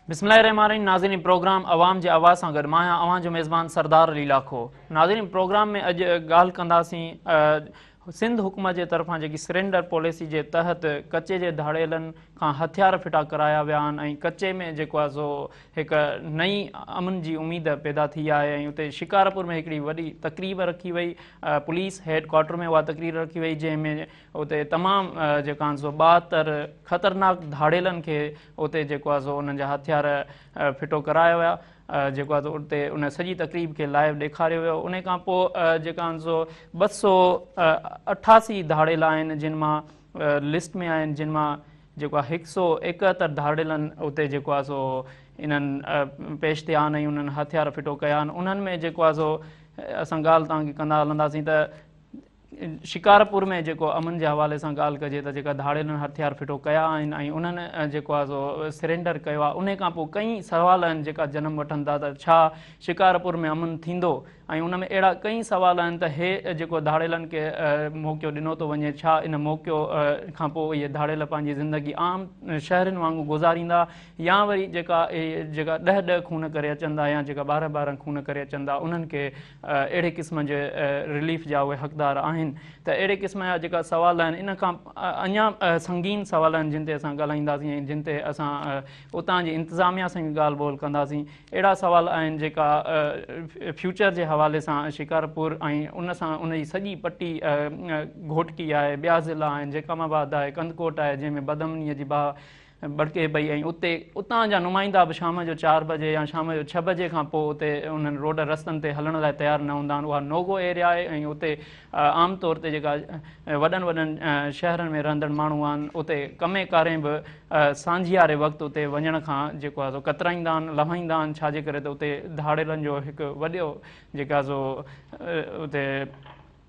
بسم الله الرحمن الرحيم ناظرين پروگرام عوام جي آواز سان گڏ مان آهيان اوهان جو ميزبان سردار علي لاکو. ناظرين پروگرام ۾ اڄ ڳالهه ڪنداسين سنڌ حڪومت جي طرفان جيڪي سرينڊر پاليسي جي تحت ڪچي جي ڌاڙيلن کان هٿيار ڦٽا ڪرايا ويا آهن ۽ ڪچي ۾ جيڪو آهي سو هڪ نئين امن جي اميد پيدا ٿي آهي ۽ اتي شڪارپور ۾ هڪڙي وڏي تقريب رکي وئي، پوليس هيڊ ڪوارٽر ۾ اها تقرير رکي وئي جنهن ۾ اتي تمام جيڪا آهن سو 72 خطرناڪ ڌاڙيلن کي اتي جيڪو آهي سو انهن جا هٿيار ڦٽو ڪرايا ويا. جيڪو آهي اتي ان سڄي تقريب کي لائيو ڏيکاريو ويو. ان کان پوء جيڪا آهن سو 288 ڌاڙيل آهن جن مان لسٽ ۾ آهن، جن مان جيڪو آهي 171 ڌاڙيلن اتي جيڪو آهي سو انهن پيش ٿيا آهن ۽ انهن هٿيار ڦٽو ڪيا آهن. انهن ۾ جيڪو آهي سو اسان ڳالهه توهان کي ڪندا هلنداسين ته شڪارپور ۾ جيڪو امن جي حوالي سان ڳالهه ڪجي ته جيڪا ڌاڙيلن هٿيار ڦٽو ڪيا آهن ۽ انهن جيڪو آهي سو سرينڊر ڪيو آهي، انهي کان پوء ڪئين سوال آهن جيڪا جنم وٺن ٿا ته ڇا شڪارپور ۾ امن ٿيندو ۽ ان ۾ اهڙا ڪئين سوال آهن ته هي جيڪو ڌاڙيلن کي موقعو ڏنو ٿو وڃي، ڇا ان موقعو کان پوء اهي ڌاڙيل پنهنجي زندگي عام شهرين وانگر گذاريندا يا وري جيڪا جيڪا ڏهه ڏهه خون ڪري اچن ٿا يا جيڪا 12 12 خون ڪري اچن ٿا انهن کي اهڙي قسم جي رليف جا اهي حقدار آهن ته اهڙي قسم جا جيڪا سوال آهن ان کان اڃا سنگين سوال آهن جن تي اسان ڳالهائينداسين ۽ جن تي اسان اتان جي انتظاميا سان به ڳالهه ٻولهه ڪنداسين. اهڙا سوال آهن جيڪا فيوچر جي حوالي سان شڪارپور ۽ ان سان ان جي سڄي پٽي گهوٽڪي آهي، ٻيا ضلعا آهن، جيڪب آباد آهي، ڪنڌڪوٽ آهي جنهن ۾ بدامنيء جي باهه ڀڙڪي پئي ۽ اتي اتان جا نمائندا به شام جو 4 بجي يا شام جو 6 بجي کان پوء اتي انهن روڊ رستن تي هلڻ لاء تيار نه هوندا آهن. اها نوگو ايريا آهي ۽ اتي عام طور تي جيڪا وڏن وڏن شهرن ۾ رهندڙ ماڻهو آهن اتي ڪمي ڪارين به سانجهياري وقت اتي وڃڻ کان جيڪو آهي سو ڪترائيندا آهن، لهوائيندا آهن، ڇا جي ڪري ته اتي ڌاڙيلن جو هڪ وڏو جيڪا سو اتي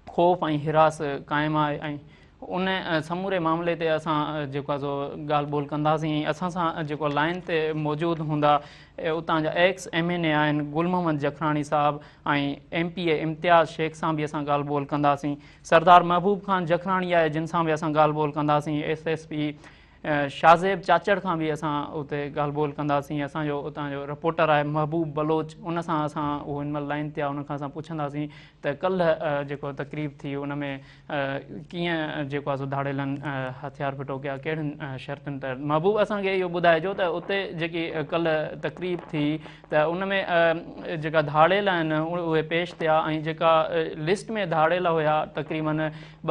خوف ۽ هراس قائم آهي ۽ ان سموري معاملي تي اسان جيڪو آهي سو ڳالهه ٻولهه ڪنداسين ۽ اسان سان جيڪو لائن تي موجود هوندا اتان جا ايڪس ايم اين اي آهن گل محمد جکراڻي صاحب ۽ M P A Imtiaz Shaikh سان به اسان ڳالهه ٻولهه ڪنداسين. سردار محبوب خان جکراڻي آهي جن سان به اسان ڳالهه ٻولهه ڪنداسين. S S P Shahzeb Chachar کان به اسان اتي ڳالهه ٻولهه ڪنداسين. اسان جو اتان جو رپورٽر آهي محبوب بلوچ ان سان اسان اهو هن مهل لائن تي آهي ان کان اسان پڇنداسين ته ڪلهه جيڪو تقريب ٿي ان ۾ ڪيئن جيڪو آهي سو ڌاڙيلن هٿيار ڦٽو ڪيا ڪهڙين شرطن تحت. محبوب اسان کي اهو ٻڌائجو ته اتي جيڪي ڪلهه تقريب ٿي ته ان ۾ جيڪا ڌاڙيل آهن اهي پيش ٿيا ۽ جيڪا لسٽ ۾ ڌاڙيل هيا تقريبن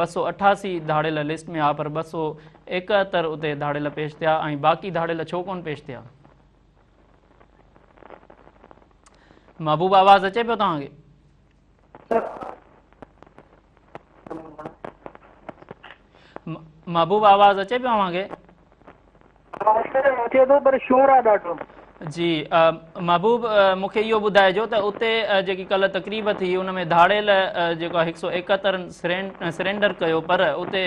288 ڌاڙيل لسٽ ۾ آ پر 271 اتي ڌاڙيل پيش ٿيا ۽ باقي ڌاڙيل ڇو ڪونه پيش ٿيا؟ محبوب آواز اچي پيو توهان کي؟ محبوب آواز اچي پيو اوهان کي؟ اچي ٿو پر شور آ ڏاڍو. جي محبوب مون کي اهو ٻڌائجو ته اتي جيڪي ڪلهه تقريب ٿي ان ۾ ڌاڙيل جيڪو 171 سرينڊر ڪيو پر اتي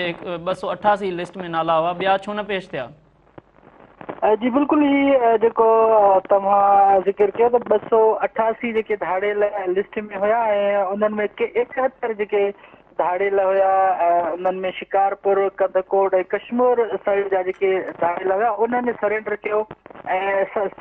288 لسٽ ۾ نالا هئا ٻيا ڇو نه پيش ٿيا؟ جي بلڪل هي جيڪو توهان ذڪر ڪيو ته 288 جيڪي ڌاڙيل لسٽ ۾ هيا ۽ انهن ۾ ڪي 71 جيڪي ڌاڙيل هيا انهن ۾ شڪارپور، ڪنڌڪوٽ ۽ ڪشمور سائيڊ جا جيڪي ڌاڙيل هيا انهن سرينڊر ڪيو ۽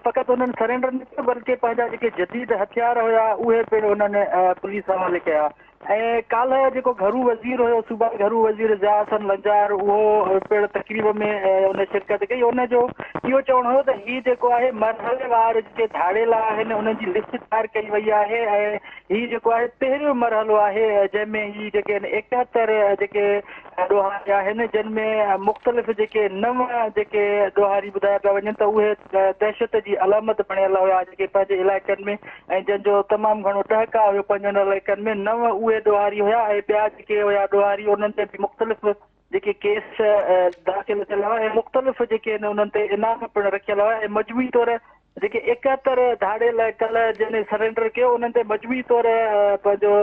فقط انهن سرينڊر نه ڪيو بلڪه پنهنجا جيڪي جديد هٿيار هيا اهي پڻ انهن پوليس حوالي ڪيا. ۽ ڪالهه جيڪو گهرو وزير هيو صوبائي گهرو وزير ضياء حسن لنجار اهو پڻ تقريب ۾ ان شرڪت ڪئي ان جو اهو چوڻ هيو ته هي جيڪو آهي مرحليوار جيڪي ڌاڙيل آهن انهن جي لسٽ تيار ڪئي وئي آهي ۽ هي جيڪو آهي پهريون مرحلو آهي جنهن ۾ هي جيڪي آهن 71 جيڪي ڏوهاري آهن جن ۾ مختلف جيڪي نو جيڪي ڏوهاري ٻڌايا پيا وڃن ته اهي دهشت جي علامت بڻيل هيا جيڪي پنهنجي علائقن ۾ ۽ جن جو تمام گهڻو ٽهڪاء هيو پنهنجن علائقن ۾، نو اهي ڏوهاري هيا ۽ ٻيا جيڪي هيا ڏوهاري انهن تي به مختلف جيڪي ڪيس داخل ٿيل هئا ۽ مختلف جيڪي آهن انهن تي انعام پڻ رکيل هيا ۽ مجموعي طور جيڪي 71 ڌاڙيل ڪلهه جن سرينڊر ڪيو انهن تي مجموعي طور پنهنجو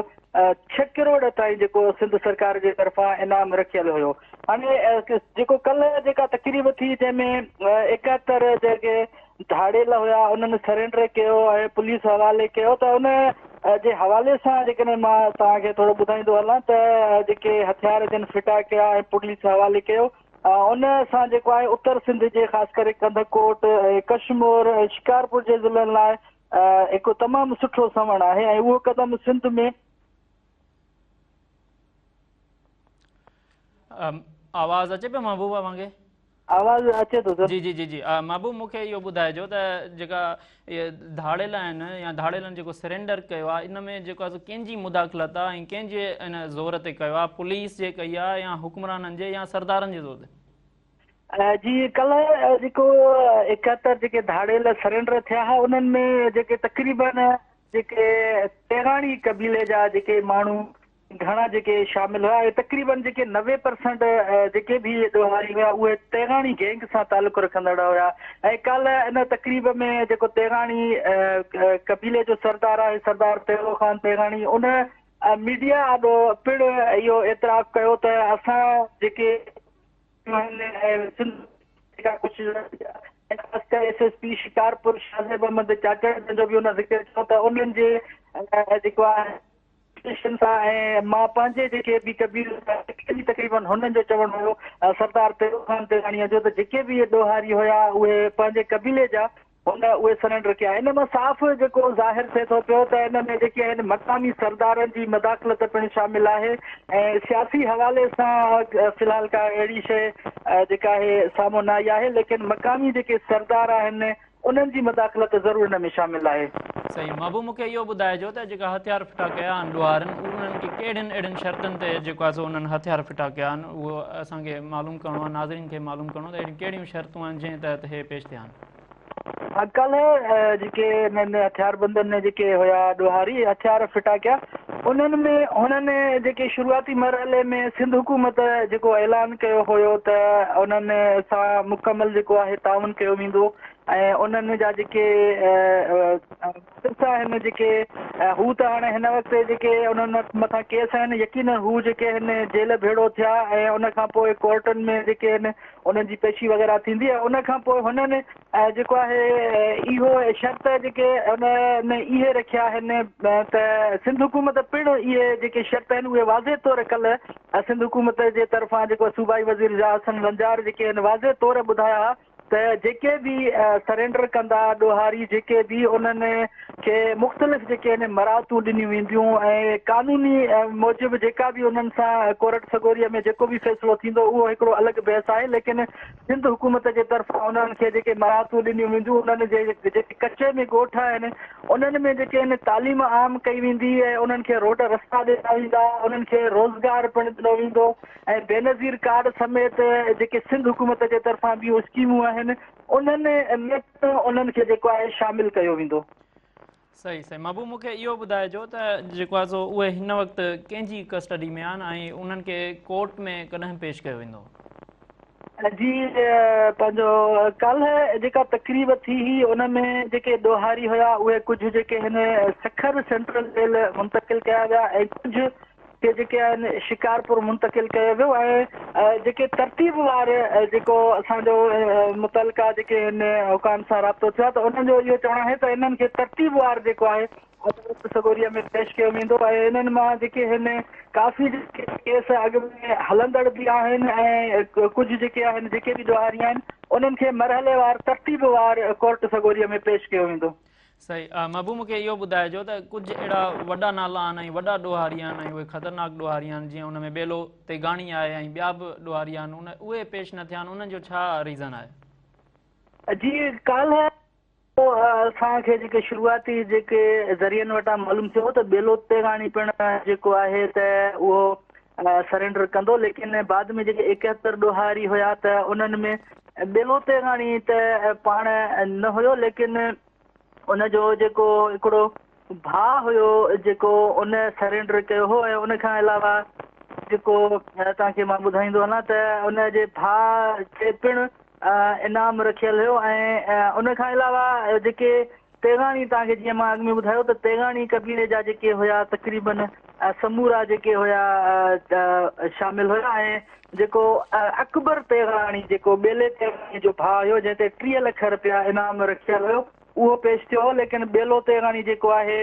6 ڪروڙ تائين جيڪو سنڌ سرڪار جي طرفان انعام رکيل هيو. هاڻي جيڪو ڪلهه جيڪا تقريب ٿي جنهن ۾ 71 جيڪي ڌاڙيل هيا انهن سرينڊر ڪيو ۽ پوليس حوالي ڪيو ته ان جي حوالي سان جيڪڏهن مان توهان کي ٿورو ٻڌائيندو هلان ته جيڪي هٿيار جن ڦٽا ڪيا ۽ پوليس حوالي ڪيو ان سان جيڪو آهي اتر سنڌ جي خاص ڪري ڪنڌڪوٽ ۽ ڪشمور ۽ شڪارپور جي ضلعن لاء هڪ تمام سٺو سنوڻ آهي ۽ اهو قدم سنڌ ۾. آواز اچي پيو محبوب اوهان کي؟ آواز اچي ٿو سر. جي جي جي جي محبوب مون کي اهو ٻڌائجو ته جيڪا اهي ڌاڙيل آهن يا ڌاڙيلن جيڪو سرينڊر ڪيو آهي ان ۾ جيڪو آهي سو ڪنهن جي مداخلت آهي ۽ ڪنهن جي ان زور تي ڪيو آهي پوليس جي ڪئي آهي يا حڪمرانن جي يا سردارن جي زور تي؟ جي ڪلهه جيڪو 71 جيڪي ڌاڙيل سرينڊر ٿيا ها انهن ۾ جيڪي تقريبن جيڪي تيغاڻي قبيلي جا جيڪي ماڻهو گهڻا جيڪي شامل هيا ۽ تقريبن جيڪي 90 پرسنٽ جيڪي به ڏوهاري هيا اهي تيغاڻي گينگ سان تعلق رکندڙ هيا ۽ ڪالهه ان تقريب ۾ جيڪو تيغاڻي قبيلي جو سردار آهي سردار تيغو خان تيغاڻي ان ميڊيا آڏو پڻ اهو اعتراف ڪيو ته اسان جيڪي سنڌ جيڪا ڪجهه خاص ڪري S S P Shikarpur Shahzeb Ahmed Chachar جو به ان ذڪر ڪيو ته انهن جي جيڪو آهي اسٽيشن سان ۽ مان پنهنجي جيڪي به قبيلي جا جيڪي به تقريبن هنن جو چوڻ هيو سردار تيرو خان تيراڻيء جو ته جيڪي به ڏوهاري هيا اهي پنهنجي قبيلي جا هن اهي سرينڊر ڪيا ان مان صاف جيڪو ظاهر ٿئي ٿو پيو ته ان ۾ جيڪي آهن مقامي سردارن جي مداخلت پڻ شامل آهي ۽ سياسي حوالي سان في الحال ڪا اهڙي شيء جيڪا آهي سامهون نه آئي آهي ليڪن مقامي جيڪي سردار آهن انهن جي مداخلت ضرور ان ۾ شامل آهي. صحيح محبوب مون کي اهو ٻڌائجو ته جيڪا هٿيار ڦٽا ڪيا آهن ڏوهارين انهن کي ڪهڙين اهڙين شرطن تي جيڪو آهي سو انهن هٿيار ڦٽا ڪيا آهن اهو اسان کي معلوم ڪرڻو آهي ناظرين کي معلوم ڪرڻو ته اهڙيون ڪهڙيون شرطون آهن جنهن تحت هي پيش ٿيا آهن. ڪالهه جيڪي انهن هٿياربندن جيڪي هيا ڏوهاري هٿيار ڦٽا ڪيا انهن ۾ هنن جيڪي شروعاتي مرحلي ۾ سنڌ حڪومت جيڪو اعلان ڪيو هيو ته انهن سان مڪمل جيڪو آهي تعاون ڪيو ويندو ۽ انهن جا جيڪي آهن جيڪي هو ته هاڻي هن وقت جيڪي انهن مٿان ڪيس آهن يقينن هو جيڪي آهن جيل ڀيڙو ٿيا ۽ ان کان پوء ڪورٽن ۾ جيڪي آهن انهن جي پيشي وغيره ٿيندي ۽ ان کان پوء هنن ۽ جيڪو آهي اهو شرط جيڪي ان ۾ اهي رکيا آهن ته سنڌ حڪومت پڻ اهي جيڪي شرط آهن اهي واضح طور ڪلهه سنڌ حڪومت جي طرفان جيڪو صوبائي وزير ضياء حسن لنجار جيڪي آهن واضح طور ٻڌايا ته جيڪي به سرينڊر ڪندا ڏوهاري جيڪي به انهن کي مختلف جيڪي آهن مراعتون ڏنيون وينديون ۽ قانوني موجب جيڪا به انهن سان ڪورٽ سڳوريء ۾ جيڪو به فيصلو ٿيندو اهو هڪڙو الڳ بحث آهي ليڪن سنڌ حڪومت جي طرفان انهن کي جيڪي مراعتون ڏنيون وينديون انهن جي جيڪي ڪچي ۾ ڳوٺ آهن انهن ۾ جيڪي آهن تعليم عام ڪئي ويندي ۽ انهن کي روڊ رستا ڏنا ويندا انهن کي روزگار پڻ ڏنو ويندو ۽ بينظير ڪارڊ سميت جيڪي سنڌ حڪومت جي طرفان ٻيون اسڪيمون آهن انهن ۾ پڻ انهن کي جيڪو آهي شامل ڪيو ويندو. صحيح صحيح محبوب مون کي اهو ٻڌائجو ته جيڪو آهي سو اهي هن وقت ڪنهن جي ڪسٽڊي ۾ آهن ۽ انهن کي ڪورٽ ۾ ڪڏهن پيش ڪيو ويندو؟ جي پنهنجو ڪالهه جيڪا تقريب ٿي هئي ان ۾ جيڪي ڏوهاري هيا اهي ڪجهه جيڪي هن سکر سينٽرل جيل منتقل ڪيا ويا ۽ ڪجهه کي جيڪي آهن شڪارپور منتقل ڪيو ويو ۽ جيڪي ترتيب وار جيڪو اسان جو متعلقه جيڪي هن حڪام سان رابطو ٿيو آهي ته انهن جو اهو چوڻ آهي ته انهن کي ترتيب وار جيڪو آهي عدالت سڳوريء ۾ پيش ڪيو ويندو ۽ انهن مان جيڪي هن ڪافي جيڪي ڪيس اڳ ۾ هلندڙ به آهن ۽ ڪجهه جيڪي آهن جيڪي به ڏوهاري آهن انهن کي مرحلي وار ترتيب وار ڪورٽ سڳوريء ۾ پيش ڪيو ويندو. صحيح محبوب مون کي اهو ٻڌائجو ته ڪجهه اهڙا وڏا نالا آهن ۽ وڏا ڏوهاري آهن ۽ اهي خطرناڪ ڏوهاري آهن جيئن ان ۾ ٻيلو تيغاڻي آهي ۽ ٻيا به ڏوهاري آهن ان اهي پيش نه ٿيا آهن انهن جو ڇا ريزن آهي؟ جي ڪالهه اسان کي جيڪي شروعاتي جيڪي ذريعن وٽان معلوم ٿيو ته ٻيلو تيغاڻي پڻ جيڪو آهي ته اهو سرينڊر ڪندو ليڪن بعد ۾ جيڪي 71 ڏوهاري هيا ته انهن ۾ ٻيلو تيغاڻي ته پاڻ نه هيو ليڪن ان جو جيڪو هڪڙو ڀاء هيو جيڪو ان سرينڊر ڪيو هو ۽ ان کان علاوه جيڪو توهان کي مان ٻڌائيندو هلان ته ان جي ڀاء تي پڻ انعام رکيل هيو ۽ ان کان علاوه جيڪي تيغاڻي توهان کي جيئن مان اڳ ۾ ٻڌايو ته تيغاڻي قبيلي جا جيڪي هيا تقريبن سمورا جيڪي هيا شامل هيا ۽ جيڪو اڪبر تيغاڻي جيڪو ٻيلي تيغاڻي جو ڀاء هيو جنهن تي 30 لک رپيا انعام رکيل هيو اهو پيش ٿيو هو ليڪن ٻيلو تيغاڻي جيڪو آهي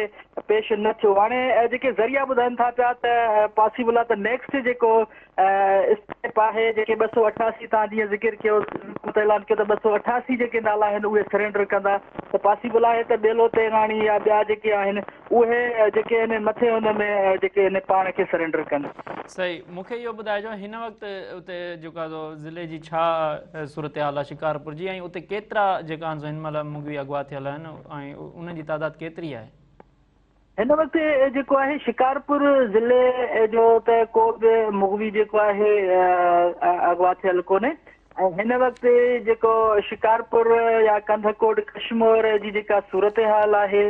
پيش نه ٿيو. هاڻي جيڪي ذريعا ٻڌائن ٿا پيا ته پاسيبل آهي ته نيڪسٽ جيڪو اسٽيپ آهي جيڪي 288 تان جيئن ذڪر ڪيو حڪومت اعلان ڪيو ته 288 جيڪي نالا آهن اهي سرينڊر ڪندا ته پاسيبل آهي ته ٻيلو تيغاڻي يا ٻيا جيڪي آهن اهي جيڪي آهن مٿي ان ۾ جيڪي آهن پاڻ کي سرينڊر ڪن. صحيح مون کي اهو ٻڌائجو هن وقت اتي جيڪو آهي سو ضلعي جي ڇا صورتحال آهي شڪارپور جي ۽ اتي ڪيترا جيڪا آهن سو هن مهل مغوي اغوا ٿيل آهن ۽ انهن جي تعداد ڪيتري آهي؟ هن وقت جيڪو آهي شڪارپور ضلعي جو ته ڪو به مغوي جيڪو آهي اغوا ٿيل ڪونهي ۽ هن وقت جيڪو شڪارپور يا ڪنڌڪوٽ ڪشمور جي جيڪا صورتحال آهي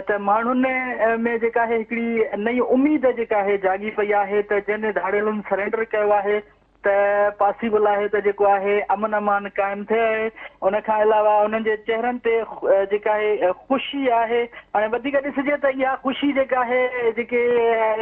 ته ماڻهن ۾ جيڪا آهي هڪڙي نئين اميد جيڪا آهي جاڳي پئي آهي ته جن ڌاڙيلن سرينڊر ڪيو آهي ته پاسيبل آهي ته جيڪو آهي امن امان قائم ٿئي ان کان علاوه انهن جي چهرن تي جيڪا آهي خوشي آهي هاڻي وڌيڪ ڏسجي ته اها خوشي جيڪا آهي جيڪي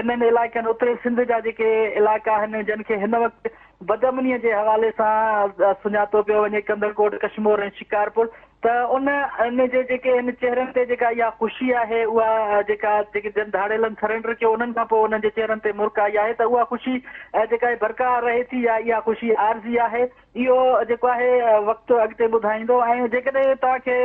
انهن علائقن اتري سنڌ جا جيڪي علائقا آهن جن کي هن وقت بدامني جي حوالي سان سڃاتو پيو وڃي ڪنڌڪوٽ ڪشمور ۽ شڪارپور ته ان ان جي جيڪي ان چهرن تي جيڪا اها خوشي آهي اها جيڪا جيڪي جن ڌاڙيلن سرينڊر ڪيو انهن کان پوء انهن جي چهرن تي مرڪ آئي آهي ته اها خوشي جيڪا آهي برقرار رهي ٿي يا اها خوشي عارضي آهي اهو جيڪو آهي وقت اڳتي ٻڌائيندو ۽ جيڪڏهن توهان کي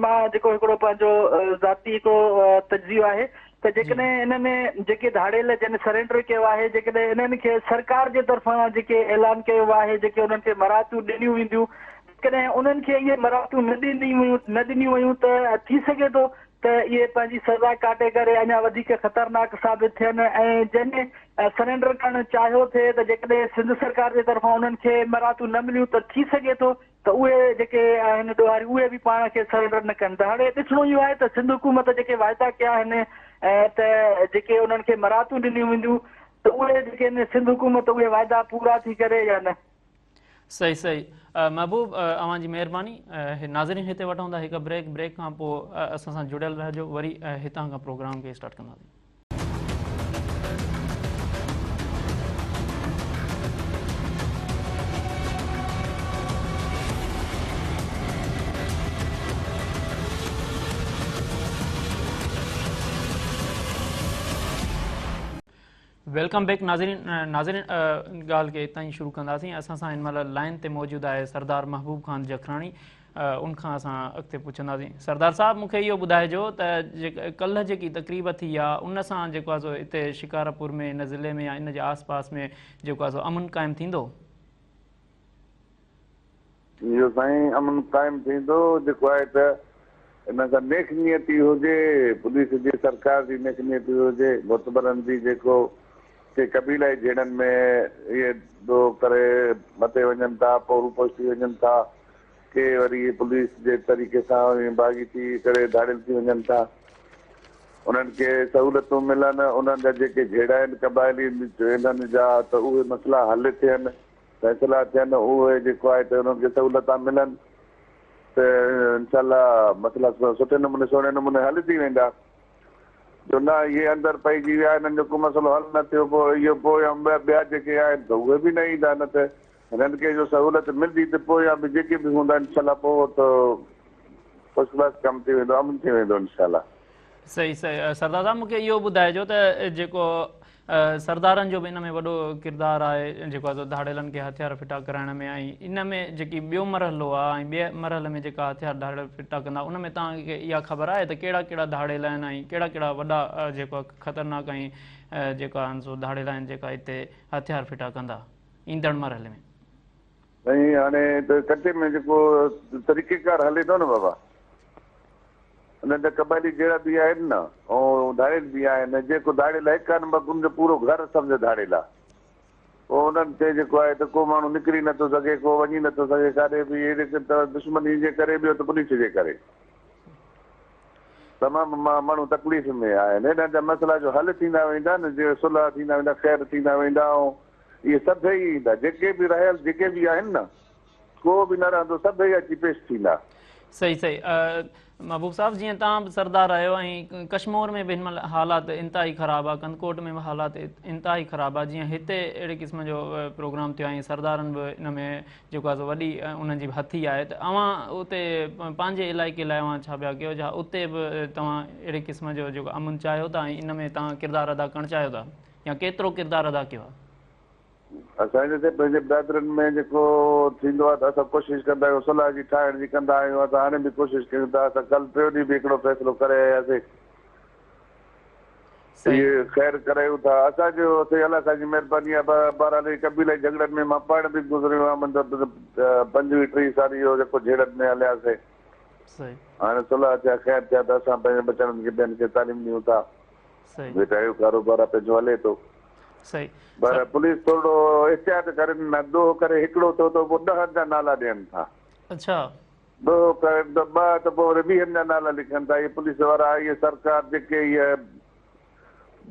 مان جيڪو هڪڙو پنهنجو ذاتي هڪڙو تجزيو آهي ته جيڪڏهن انهن ۾ جيڪي ڌاڙيل جن سرينڊر ڪيو آهي جيڪڏهن انهن کي سرڪار جي طرفان جيڪي اعلان ڪيو ويو آهي جيڪي انهن کي مراعتون ڏنيون وينديون جيڪڏهن انهن کي اهي مراعتون نه ڏنيون ويون ته ٿي سگهي ٿو ته اهي پنهنجي سزا ڪاٽي ڪري اڃا وڌيڪ خطرناڪ ثابت ٿين ۽ جنهن سرينڊر ڪرڻ چاهيو ٿي ته جيڪڏهن سنڌ سرڪار جي طرفان انهن کي مراعتون نه مليون ته ٿي سگهي ٿو ته اهي جيڪي آهن ڏوهاري اهي به پاڻ کي سرينڊر نه ڪن ته هاڻي ڏسڻو اهو آهي ته سنڌ حڪومت جيڪي واعدا ڪيا آهن ته جيڪي انهن کي مراعتون ڏنيون وينديون ته اهي جيڪي آهن سنڌ حڪومت اهي واعدا پورا ٿي ڪري يا نه. صحيح صحيح محبوب اوهان جي مهرباني ناظرين هتي وٺون ٿا هڪ بريڪ بريڪ کان پوء اسان سان جڙيل رهجو وري هتان کان پروگرام کي اسٽارٽ ڪنداسين. Welcome back ناظرين ناظرين ڳالهه کي اتان ئي شروع ڪنداسين اسان سان هن مهل لائن تي موجود آهي سردار محبوب خان جکراڻي ان کان اسان اڳتي پڇنداسين سردار صاحب مون کي اهو ٻڌائجو ته ڪلهه جيڪي تقريب ٿي آ ان سان جيڪو آهي سو هتي شڪارپور ۾ هن ضلعي ۾ يا ان جي آس پاس ۾ جيڪو آهي سو امن قائم ٿيندو؟ اهو سائين امن قائم ٿيندو جيڪو آهي ته ان سان نيڪ نيتي هجي پوليس جي سرڪار جي نيڪ نيتي هجي معتبرن جي جيڪو ڪي قبيلائي جهيڙن ۾ اهي ڏوهه ڪري مٿي وڃن ٿا پوء روپوش ٿي وڃن ٿا ڪي وري پوليس جي طريقي سان باغي ٿي ڪري ڌاڙيل ٿي وڃن ٿا انهن کي سهولتون ملن انهن جا جيڪي جهيڙا آهن قبائلي انهن جا ته اهي مسئلا حل ٿين فيصلا ٿين اهي جيڪو آهي ته انهن کي سهولتان ملن ته انشاء الله مسئلا سٺي نموني سهڻي نموني حل ٿي ويندا جو نه اهي اندر پئجي ويا انهن جو ڪو مسئلو حل نه ٿيو پوء اهو پويان ٻيا جيڪي آهن ته اهي به نه ايندا نه ته هنن کي جو سهولت ملندي ته پويان به جيڪي به هوندا انشاء الله پوء ته فرسٽ ڪلاس ڪم ٿي ويندو امن ٿي ويندو انشاء الله. صحيح صحيح سردار صاحب مونکي اهو ٻڌائجو ته جيڪو سردارن جو به ان ۾ وڏو ڪردار آهي جيڪو آهي سو ڌاڙيلن کي هٿيار ڦٽا ڪرائڻ ۾ ۽ ان ۾ جيڪي ٻيو مرحلو آهي ۽ ٻئي مرحلي ۾ جيڪا هٿيار ڌاڙيل ڦٽا ڪندا ان ۾ توهان کي اها خبر آهي ته ڪهڙا ڪهڙا ڌاڙيل آهن ۽ ڪهڙا ڪهڙا وڏا جيڪو خطرناڪ ۽ جيڪا آهن سو ڌاڙيل آهن جيڪا هتي هٿيار ڦٽا ڪندا ايندڙ مرحلي ۾. سائين هاڻي ته ڪچي ۾ جيڪو طريقيڪار هلي ٿو نه بابا انهن جا قبائلي جهيڙا به آهن نه ۽ ڌاڙيل به آهن جيڪو ڌاڙيل هڪ آهن بس ان جو پورو گهر سمجهه ڌاڙيل آهي پوء انهن تي جيڪو آهي ته ڪو ماڻهو نڪري نٿو سگهي ڪو وڃي نٿو سگهي ڪاڏي به اهڙي طرح دشمني جي ڪري ٻيو ته پوليس جي ڪري تمام ماڻهو تڪليف ۾ آهن انهن جا مسئلا جو حل ٿيندا ويندا نه جي صلح ٿيندا ويندا خير ٿيندا ويندا ۽ اهي سڀئي ايندا جيڪي به رهيل جيڪي به آهن نه ڪو به نه رهندو سڀئي اچي پيش ٿيندا. صحيح صحيح محبوب صاحب جيئن توهان به سردار آهيو ۽ ڪشمور ۾ به هن مهل حالات انتهائي خراب آهي ڪنڌڪوٽ ۾ به حالات انتهائي خراب آهي جيئن هتي اهڙي قسم جو پروگرام ٿيو آهي ۽ سردارن به ان ۾ جيڪو آهي سو وڏي انهن جي به هٿي آهي ته اوهان اتي پنهنجي علائقي لاء اوهان ڇا پيا ڪيو ڇا اتي به توهان اهڙي قسم جو جيڪو امن چاهيو ٿا ۽ ان ۾ توهان ڪردار ادا ڪرڻ چاهيو ٿا يا ڪيترو ڪردار ادا ڪيو آهي؟ اسان جي هتي پنهنجي برادرين ۾ جيڪو ٿيندو آهي ته اسان ڪوشش ڪندا آهيون صلح جي ٺاهڻ جي ڪندا آهيون اسان هاڻي به ڪوشش ڪيون ٿا اسان ڪلهه ٽيون ڏينهن به هڪڙو فيصلو ڪري آياسين اهي خير ڪرايون ٿا اسان جو سائين الله سائين جي مهرباني آهي بهرحال هي قبيلائي جهڳڙن ۾ مان پاڻ به گذريو آهيان مطلب 25 30 سال اهو جيڪو جهيڙن ۾ هلياسين هاڻي صلح ٿيا خير ٿيا ته اسان پنهنجي ٻچڙن کي ٻين کي تعليم ڏيون ٿا ويٺا ڪاروبار پنهنجو هلي ٿو. صحيح. پر پوليس ٿورڙو احتياط ڪرين نه ڏوهه ڪري هڪڙو ٿو ته پوء ڏهن جا نالا ڏين ٿا. اڇا. ڏوهه ڪرين ته ٻه ته پوء وري ويهن جا نالا لکن ٿا اهي پوليس وارا اهي سرڪار جيڪي اهي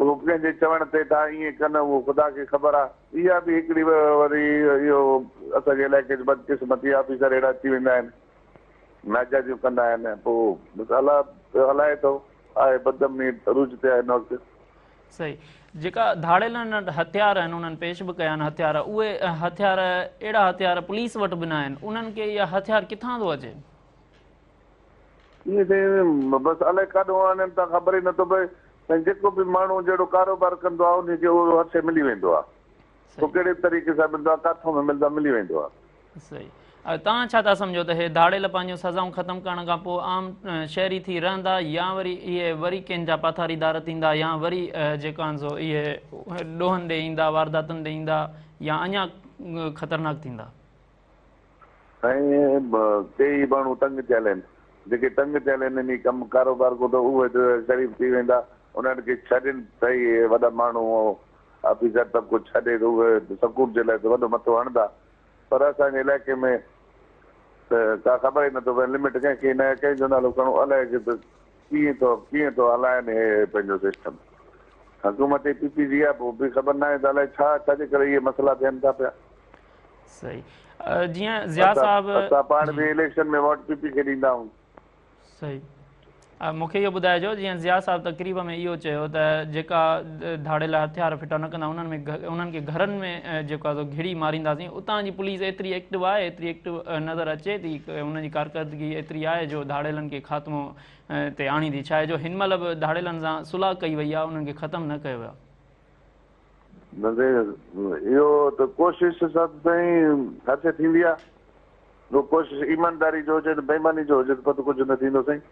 پوء ڪنهن جي چوڻ تي ٿا ائين ڪن اهو خدا کي خبر آ. اها به هڪڙي وري اهو اسان جي علائقي جي بدقسمتي آفيسر اهڙا اچي ويندا آهن ناجائزيون ڪندا آهن پوء بس الله پيو هلائي ٿو آهي بدامني عروج تي آهي هن وقت. صحيح جيڪا ڌاڙيلن وٽ هٿيار آهن انهن پيش به ڪيا آهن هٿيار اهي هٿيار اهڙا هٿيار پوليس وٽ به نه آهن انهن کي اها هٿيار ڪٿان ٿو اچي؟ ائين سائين بس الائي ڪاڏو آڻين ٿا خبر ئي نٿو پئي سائين جيڪو به ماڻهو جهڙو ڪاروبار ڪندو آهي انهي کي اهو هر شيء ملي ويندو آهي. پوء ڪهڙي به طريقي سان ملندو آهي، ڪاٿو به ملندو آهي، ملي ويندو آهي. صحيح. توهان ڇا ٿا سمجهو ته هي ڌاڙيل پنهنجون سزائون ختم ڪرڻ کان پوء عام شهري ٿي رهندا يا وري اهي وري ڪنهن جا پاٿاريدار ٿيندا يا وري جيڪو آهن سو اهي ڏوهن ڏي ايندا، وارداتن ڏي ايندا يا اڃا خطرناڪ ٿيندا؟ سائين ڪيئي ماڻهو تنگ ٿيل آهن، جيڪي تنگ ٿيل آهن انهي ڪم ڪاروبار کان ته اهي ته شريف ٿي ويندا، انهن کي ڇڏين سهي اهي وڏا ماڻهو آفيسر طبقو ڇڏي ته اهي سڪون جي لاء ته وڏو مٿو هڻندا پر اسان جي علائقي ۾ ته ڪا خبر ئي نٿو پئي لمٽ ڪنهن کي ناهي ڪنهن جو نالو کڻو الائي ته ڪيئن ٿو ڪيئن ٿو هلائن هي پنهنجو سسٽم حڪومت ئي پي پي جي آهي پوء به خبر ناهي ته الائي ڇا ڇا جي ڪري اهي مسئلا ٿين ٿا پيا. صحيح جيئن ضياء صاحب اسان پاڻ به اليڪشن ۾ ووٽ پي پي کي ڏيندا آهيون. صحيح مون کي اهو ٻڌائجو جيئن ضياء صاحب تقريب ۾ اهو چيو ته جيڪا ڌاڙيل هٿيار ڦٽا نه ڪندا انهن ۾ انهن کي گهرن ۾ جيڪو آهي سو گهڙي مارينداسين اتان جي پوليس ايتري ايڪٽو آهي ايتري ايڪٽو نظر اچي ٿي انهن جي ڪارڪردگي ايتري آهي جو ڌاڙيلن کي خاتمو تي آڻيندي ڇا آهي جو هن مهل به ڌاڙيلن سان صلح ڪئي وئي آهي انهن کي ختم نه ڪيو ويو آهي. نه سائين اهو ته ڪوشش سان ته سائين هر شيء ٿيندي آهي. رڳو ڪوشش ايمانداري جو هجي نه بيماني جو هجي ته پوء ته ڪجهه نه ٿيندو سائين.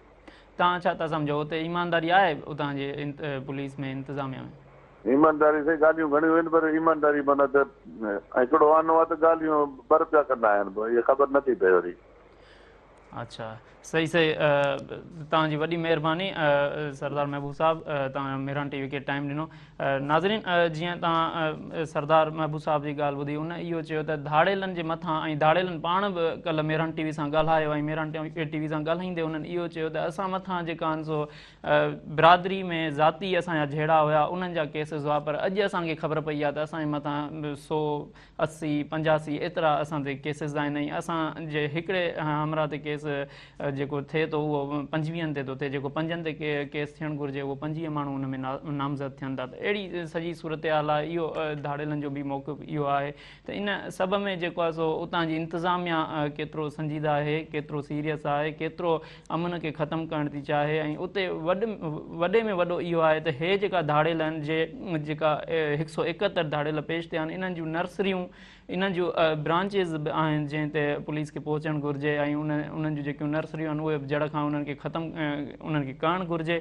توهان ڇا ٿا سمجهو اتي ايمانداري آهي اتان جي پوليس ۾ انتظاميا ۾؟ ايمانداري سائين ڳالهيون گهڻيون آهن پر ايمانداري معنيٰ ته هڪڙو آنو آهي ته ڳالهيون ٻه رپيا ڪندا آهن پوء اها خبر نه ٿي پئي وري. اڇا صحيح صحيح توهان جي وڏي مهرباني سردار محبوب صاحب توهان مهراڻ ٽي وي کي ٽائيم ڏنو ناظرين جيئن توهان سردار محبوب صاحب جي ڳالهه ٻڌي ان اهو چيو ته ڌاڙيلن جي مٿان ۽ ڌاڙيلن پاڻ به ڪلهه مهراڻ ٽي وي سان ڳالهايو ۽ مهراڻ ٽي وي سان ڳالهائيندي انهن اهو چيو ته اسان مٿان جيڪا آهن سو برادري ۾ ذاتي اسان جا جهيڙا هيا انهن جا ڪيسز هئا پر اڄ اسان کي خبر پئي آهي ته اسان جي مٿان 180 85 ايترا اسان تي ڪيسز آهن ۽ اسان جي هڪڙي همراهه تي ڪيس جيڪو ٿئي ٿو اهو پنجويهن تي ٿو ٿئي جيڪو پنجن تي ڪيس ٿيڻ گهرجي اهو 25 ماڻهو ان ۾ نامزد ٿين ٿا ته اهڙي سڄي صورتحال آهي اهو ڌاڙيلن جو به موقف اهو آهي ته ان سڀ ۾ جيڪو آهي سو اتان جي انتظاميا ڪيترو سنجيده آهي ڪيترو سيريس آهي ڪيترو امن کي ختم ڪرڻ ٿي چاهي ۽ اتي وڏ وڏي ۾ وڏو اهو آهي ته هي جيڪا ڌاڙيل آهن جي جيڪا 171 ڌاڙيل پيش ٿيا آهن انهن جون نرسريون انهن جون برانچز به آهن جنهن تي پوليس کي پهچڻ گهرجي ۽ ان انهن جون جيڪيون نرسريون آهن اهي به جڙ کان انهن کي ختم انهن کي ڪرڻ گهرجي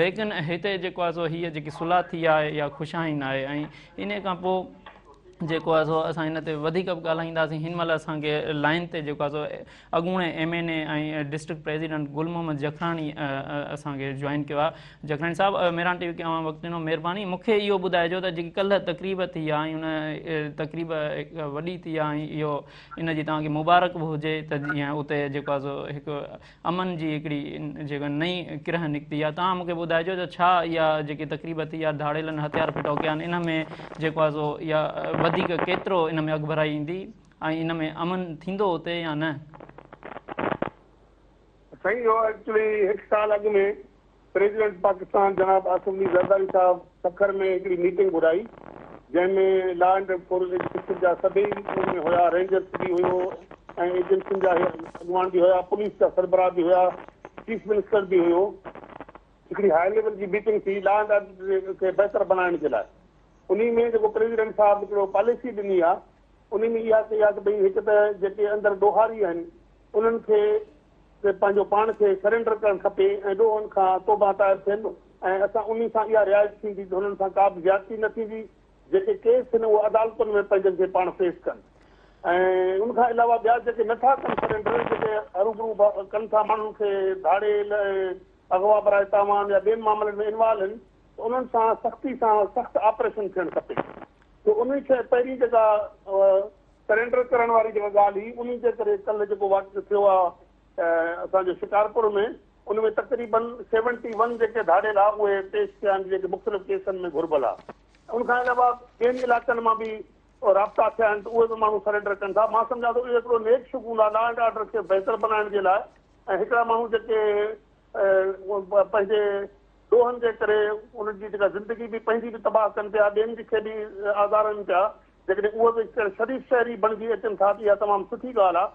ليڪن هتي جيڪو آهي سو هيء جيڪي صلح ٿي آهي اها خوش آئين آهي ۽ انهي کان پوء جيڪو آهي سو اسان هن تي وڌيڪ به ڳالهائينداسين هن مهل اسان کي لائن تي جيڪو آهي سو اڳوڻي M N A ۽ district president Gul Muhammad Jakhrani اسان کي جوائن ڪيو آهي. جکراڻي صاحب مهراڻ ٽي وي کي اوهان وقت ڏنو مهرباني. مون کي اهو ٻڌائجو ته جيڪي ڪلهه تقريب ٿي آهي ۽ ان تقريب هڪ وڏي ٿي آهي ۽ اهو ان جي توهان کي مبارڪ به هجي ته جيئن اتي جيڪو آهي سو هڪ امن جي هڪڙي جيڪا نئين ڪرهه نڪتي آهي توهان مون کي ٻڌائجو ته ڇا اها جيڪي تقريب ٿي آهي ڌاڙيلن هٿيار ڦٽو ڪيا آهن ان ۾ جيڪو آهي سو اها وڌيڪ ڪيترو ان ۾ اڳڀرائي ايندي ۽ ان ۾ امن ٿيندو اتي يا نه؟ سائين اهو ايڪچولي هڪ سال اڳ ۾ پريزيڊنٽ پاڪستان جناب آصف علي زرداري صاحب سکر ۾ هڪڙي ميٽنگ گهرائي جنهن ۾ لا اينڊ فورس ايجنسين جا سڀئي ان ۾ هيا رينجرس به هيو ۽ ايجنسين جا اڳواڻ به هيا پوليس جا سربراهه به هيا چيف منسٽر به هيو هڪڙي هاء ليول جي ميٽنگ ٿي لا اينڊ آرڊر کي بهتر بڻائڻ جي لاء انهي ۾ جيڪو پريزيڊنٽ صاحب هڪڙو پاليسي ڏني آ انهي ۾ اها ڪئي آ ته ڀئي هڪ ته جيڪي اندر ڏوهاري آهن انهن کي ته پنهنجو پاڻ کي سرينڊر ڪرڻ کپي ۽ ڏوهن کان توبه تائب ٿين ۽ اسان انهي سان اها رعايت ٿيندي ته هنن سان ڪا به زيادتي نه ٿيندي جيڪي ڪيس آهن اهي عدالتن ۾ پنهنجن کي پاڻ پيش ڪن ۽ ان کان علاوه ٻيا جيڪي نه ٿا ڪن سرينڊر جيڪي هروڀرو ڪن ٿا ماڻهن کي ڌاڙيل ۽ اغوا براء تاوان يا ٻين معاملن ۾ انوالو آهن ته انهن سان سختي سان سخت آپريشن ٿيڻ کپي ته انهي شيء پهرين جيڪا سرينڊر ڪرڻ واري جيڪا ڳالهه هئي انهي جي ڪري ڪلهه جيڪو واقعو ٿيو آهي اسان جو شڪارپور ۾ ان ۾ تقريبن سيونٽي ون جيڪي ڌاڙيل ها اهي پيش ٿيا آهن جيڪي مختلف ڪيسن ۾ گهربل ها ان کان علاوه ٻين علائقن مان به رابطا ٿيا آهن ته اهي به ماڻهو سرينڊر ڪن ٿا مان سمجهان ٿو اهو هڪڙو نيڪ شگون آهي لا اينڊ آرڊر کي بهتر بنائڻ جي لاء ۽ هڪڙا ماڻهو جيڪي پنهنجي ڏوهن جي ڪري انهن جي جيڪا زندگي به پنهنجي به تباهه ڪن پيا ٻين کي به آزارن پيا جيڪڏهن اهي به هڪ شريف شهري بڻجي اچن ٿا ته اها تمام سٺي ڳالهه آهي.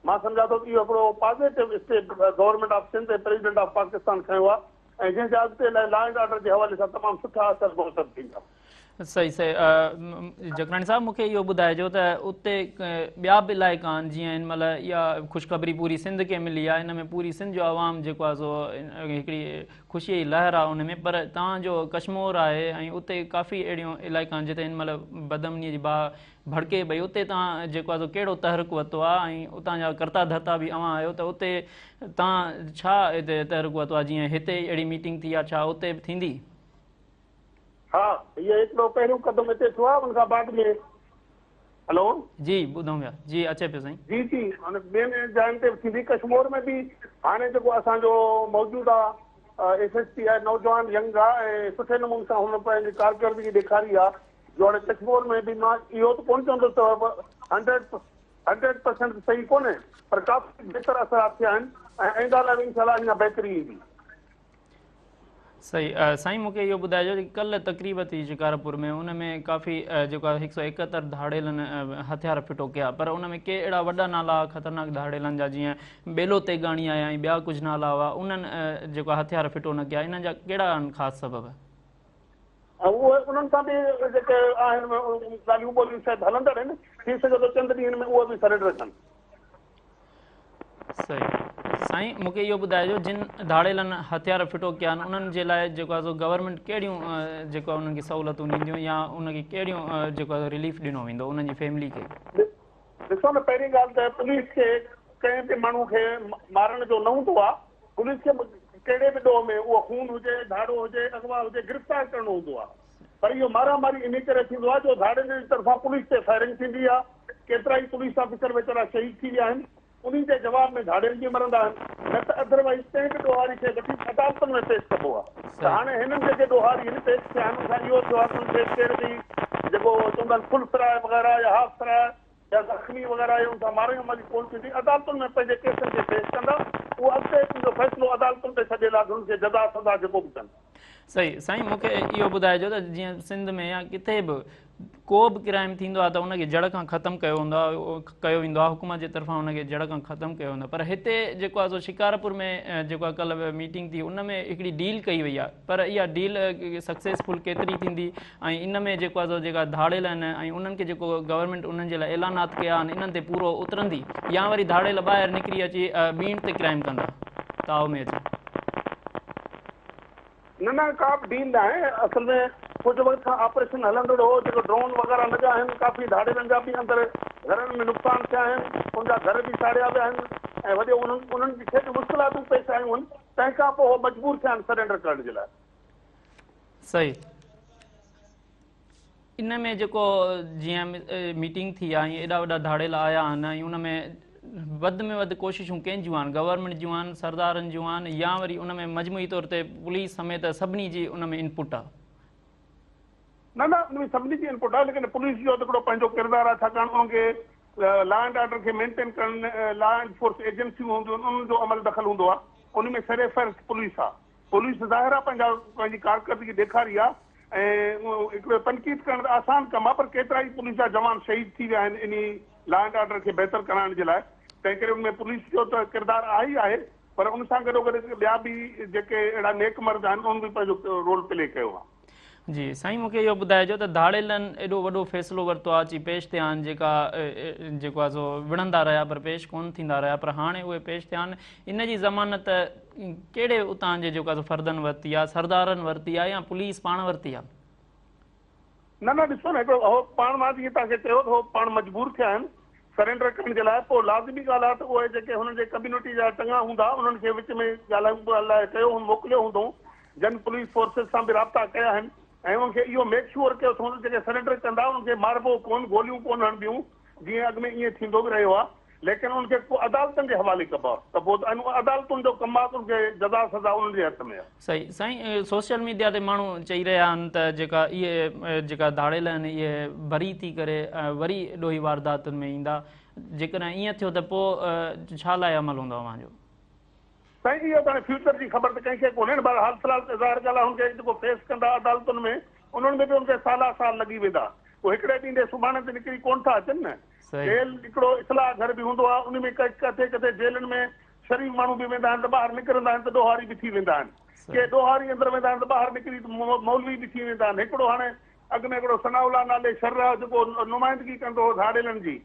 مان سمجهان ٿو ته اهو هڪڙو positive step government of Sindh ۽ president of Pakistan کنيو آهي ۽ جنهن جا اڳتي لاء لا اينڊ آرڊر جي حوالي سان تمام سٺا اثر مرتب ٿيندا. صحيح صحيح جکراڻي صاحب مون کي اهو ٻڌائجو ته اتي ٻيا به علائقا آهن جيئن هن مهل اها خوشخبري پوري سنڌ کي ملي آهي ان ۾ پوري سنڌ جو عوام جيڪو آهي سو هڪڙي خوشيء جي لهر آهي ان ۾ پر توهان جو ڪشمور آهي ۽ اتي ڪافي اهڙيون علائقا آهن جتي هن مهل بدامنيء جي باهه ڀڙڪي پئي اتي توهان جيڪو آهي سو ڪهڙو تحرڪ ورتو آهي ۽ اتان جا ڪرتا ڌرتا به اوهان آهيو ته اتي توهان ڇا اتي تحرڪ ورتو آهي جيئن هتي اهڙي ميٽنگ ٿي آهي ڇا اتي به ٿيندي؟ ها هيء هڪڙو پهريون قدم هتي ٿيو آهي ان کان بعد ۾ هلو. جي ٻڌون پيا جي اچي پيو سائين. جي جي هاڻي ٻين جاين تي به ٿيندي ڪشمور ۾ به هاڻي جيڪو اسان جو موجوده ايس ايس پي آهي نوجوان ينگ آهي ۽ سٺي نموني سان هن پنهنجي ڪارڪردگي ڏيکاري آهي جو هاڻي ڪشمور ۾ به مان اهو ته ڪونه چوندس ته هنڊريڊ پرسنٽ صحيح ڪونهي پر ڪافي بهتر اثرات ٿيا آهن ۽ آئنده لاء به انشاء الله اڃا بهتري ايندي. صحيح سائين مونکي اهو ٻڌائجو جيڪي ڪلهه تقريب ٿي شڪارپور ۾ ان ۾ ڪافي جيڪو آهي 171 ڌاڙيلن هٿيار ڦٽو ڪيا پر ان ۾ ڪي اهڙا وڏا نالا هئا خطرناڪ ڌاڙيلن جا جيئن ٻيلو تيغاڻي آيا ۽ ٻيا ڪجهه نالا هئا انهن جيڪو آهي هٿيار ڦٽو نه ڪيا انهن جا ڪهڙا آهن خاص سبب؟ اهي انهن سان به جيڪي آهن ڳالهيون ٻولهيون شايد هلندڙ آهن ٿي سگهي ٿو چند ڏينهن ۾ اهي به سرينڊر ڪن. صحيح سائين مونکي اهو ٻڌائجو جن ڌاڙيلن هٿيار ڦٽو ڪيا آهن انهن جي لاء جيڪو آهي سو گورنمينٽ ڪهڙيون جيڪو آهي انهن کي سهولتون ڏينديون يا ان کي ڪهڙيون جيڪو آهي رليف ڏنو ويندو انهن جي فيملي کي. ڏسو نه پهرين ڳالهه ته پوليس کي ڪنهن به ماڻهو کي مارڻ جو نه هوندو آهي پوليس کي ڪهڙي به ڏوهه ۾ اهو خون هجي ڌاڙو هجي اغوا هجي گرفتار ڪرڻو هوندو آهي پر اهو مارا ماري انهي ڪري ٿيندو آهي جو ڌاڙيلن جي طرفان پوليس تي فائرنگ ٿيندي آهي، ڪيترائي پوليس آفيسر ويچارا شهيد ٿي ويا آهن، انهي جي جواب ۾ ڌاڙيل به مرندا آهن، نه ته اڌروائيز ڪنهن به ڏوهاري کي وٺي عدالتن ۾ پيش ڪبو آهي ته هاڻي هنن جيڪي ڏوهاري هن پيش ٿيا آهن ان سان اهو ٿيو آهي ته انهن کي ڪير به جيڪو چوندا آهن فل فراء وغيره يا هاف فراء يا زخمي وغيره يا ان سان مارڻ ماري ڪونه ٿيندي، عدالتن ۾ پنهنجي ڪيسن کي پيش ڪندا، اهو اڳتي ان جو فيصلو عدالتن تي ڇڏيل آهي ته انهن کي جزا سزا جيڪو به ڪن. صحيح سائين مون کي اهو ٻڌائجو ته جيئن سنڌ ۾ يا ڪٿي به ڪو به ڪرائم ٿيندو آهي ته ان کي جڙ کان ختم ڪيو ويندو آهي ڪيو ويندو آهي حڪومت جي طرفان ان کي جڙ کان ختم ڪيو ويندو آهي پر هتي جيڪو آهي سو شڪارپور ۾ جيڪو آهي ڪلهه ميٽنگ ٿي ان ۾ هڪڙي ڊيل ڪئي وئي آهي پر اها ڊيل سڪسيسفل ڪيتري ٿيندي ۽ ان ۾ جيڪو آهي سو جيڪا ڌاڙيل آهن ۽ انهن کي جيڪو گورنمينٽ انهن جي لاء اعلانات ڪيا آهن انهن تي پورو اترندي يا وري ڌاڙيل ٻاهر نڪري اچي ٻيڻ تي ڪرائم ڪندا تاء ۾ اچي. نه نه ڪا به ڊيل ناهي اصل ۾ ڪجهه وقت کان آپريشن هلندڙ هو جيڪو ڊرون وغيره لڳا آهن ڪافي ڌاڙيلن جا به اندر گهرن ۾ نقصان ٿيا آهن ان جا گهر به ساڙيا ويا آهن ۽ وڏي انهن انهن کي به مشڪلاتون پيش آيون آهن تنهن کان پوء هو مجبور ٿيا آهن سرينڊر ڪرڻ جي لاء. صحيح ان ۾ جيڪو جيئن ميٽنگ ٿي آهي ۽ ايڏا وڏا ڌاڙيل آيا آهن ۽ ان ۾ وڌ ۾ وڌ ڪوششون ڪنهن جون آهن گورنمينٽ جون آهن سردارن جون آهن يا وري ان ۾ مجموعي طور تي پوليس سميت سڀني جي ان ۾ انپٽ آهي. نه نه ان ۾ سڀني جي انپٽ آهي ليڪن پوليس جو ته هڪڙو پنهنجو ڪردار آهي ڇاڪاڻ انهن کي لا اينڊ آرڊر کي مينٽين ڪرڻ لا اينڊ فورس ايجنسيون هونديون آهن انهن جو عمل دخل هوندو آهي. ان ۾ سر فهرست پوليس آ. پوليس ظاهر آ پنهنجا پنهنجي ڪارڪردگي ڏيکاري آ ۽ هڪڙو تنقيد ڪرڻ ته آسان ڪم آ پر ڪيترائي پوليس جا جوان شهيد ٿي ويا آهن انهي لا اينڊ آرڊر کي بهتر ڪرائڻ جي لاء تنهن ڪري ان ۾ پوليس جو ته ڪردار آهي ئي آهي پر ان سان گڏوگڏ ٻيا به جيڪي اهڙا نيڪ مرد آهن انهن به پنهنجو رول پلي ڪيو آ. جي سائين مونکي اهو ٻڌائجو ته ڌاڙيلن ايڏو وڏو فيصلو ورتو آ اچي پيش ٿيا آهن جيڪا جيڪو آ سو وڙهندا رهيا پر پيش ڪون ٿيندا رهيا پر هاڻي اهي پيش ٿيا آهن ان جي ضمانت ڪهڙي اتان جي جيڪو آ سو فردن ورتي آ سردارن ورتي آ يا پوليس پاڻ ورتي آ. نه نه ڏسو نه هڪڙو هو پاڻ مان جيئن توهان کي چيو ته هو پاڻ مجبور ٿيا آهن سرينڊر ڪرڻ جي لاء پوء لازمي ڳالهه آ ته اهي جيڪي هنن جي ڪميونٽي جا چڱا هوندا انهن کي وچ ۾ ڳالهائڻ لاء ڪيو موڪليو هوندو جن پوليس فورسز سان به رابطا ڪيا آهن ۽ انهن کي اهو ميڪ شوئر ڪيو اٿئون ته جيڪي سرينڊر ڪندا انهن کي ماربو ڪونه، گوليون ڪونه هڻبيون، جيئن اڳ ۾ ائين ٿيندو به رهيو آهي، ليڪن انهن کي پوء عدالتن جي حوالي ڪبو آهي ته پوء ته عدالتن جو ڪم آهي ته انهن کي جزا سزا انهن جي هٿ ۾ آهي. صحيح سائين سوشل ميڊيا تي ماڻهو چئي رهيا آهن ته جيڪا اهي جيڪا ڌاڙيل آهن اهي بري ٿي ڪري وري ڏوهي وارداتن ۾ ايندا جيڪڏهن ائين ٿيو ته پوء ڇا لاء عمل هوندو اوهان جو؟ سائين اهو ته هاڻي فيوچر جي خبر ته ڪنهن کي ڪونهي نه بهرحال في الحال ته ظاهر ڳالهه آهي هن کي جيڪو فيس ڪندا عدالتن ۾ انهن ۾ به ان کي سالا سال لڳي ويندا هو هڪڙي ڏينهن تي سڀاڻي تي نڪري ڪونه ٿا اچن نه جيل هڪڙو اصلاح گهر به هوندو آهي ان ۾ ڪٿي ڪٿي جيلن ۾ شريف ماڻهو به ويندا آهن ته ٻاهر نڪرندا آهن ته ڏوهاري به ٿي ويندا آهن ڪي ڏوهاري اندر ويندا آهن ته ٻاهر نڪري مولوي به ٿي ويندا آهن هڪڙو هاڻي اڳ ۾ هڪڙو ثناء الله نالي شر جيڪو نمائندگي ڪندو هو ڌاڙيلن جي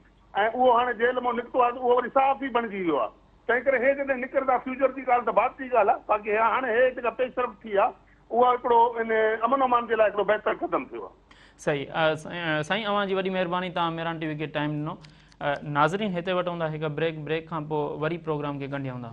۽ اهو هاڻي جيل مان نڪتو آهي ته اهو وري صحافي بڻجي ويو آهي تنهن ڪري هي جڏهن نڪرندا فيوچر جي ڳالهه ته بعد جي ڳالهه آهي باقي هاڻي هي جيڪا پيش رفت ٿي آهي اها هڪڙو ان امن امان جي لاء هڪڙو بهتر قدم ٿيو آهي. صحيح سائين اوهان جي وڏي مهرباني توهان مهراڻ ٽي وي کي ٽائيم ڏنو ناظرين هتي وٺون ٿا هڪ بريڪ بريڪ کان پوء وري پروگرام کي ڳنڍيون ٿا.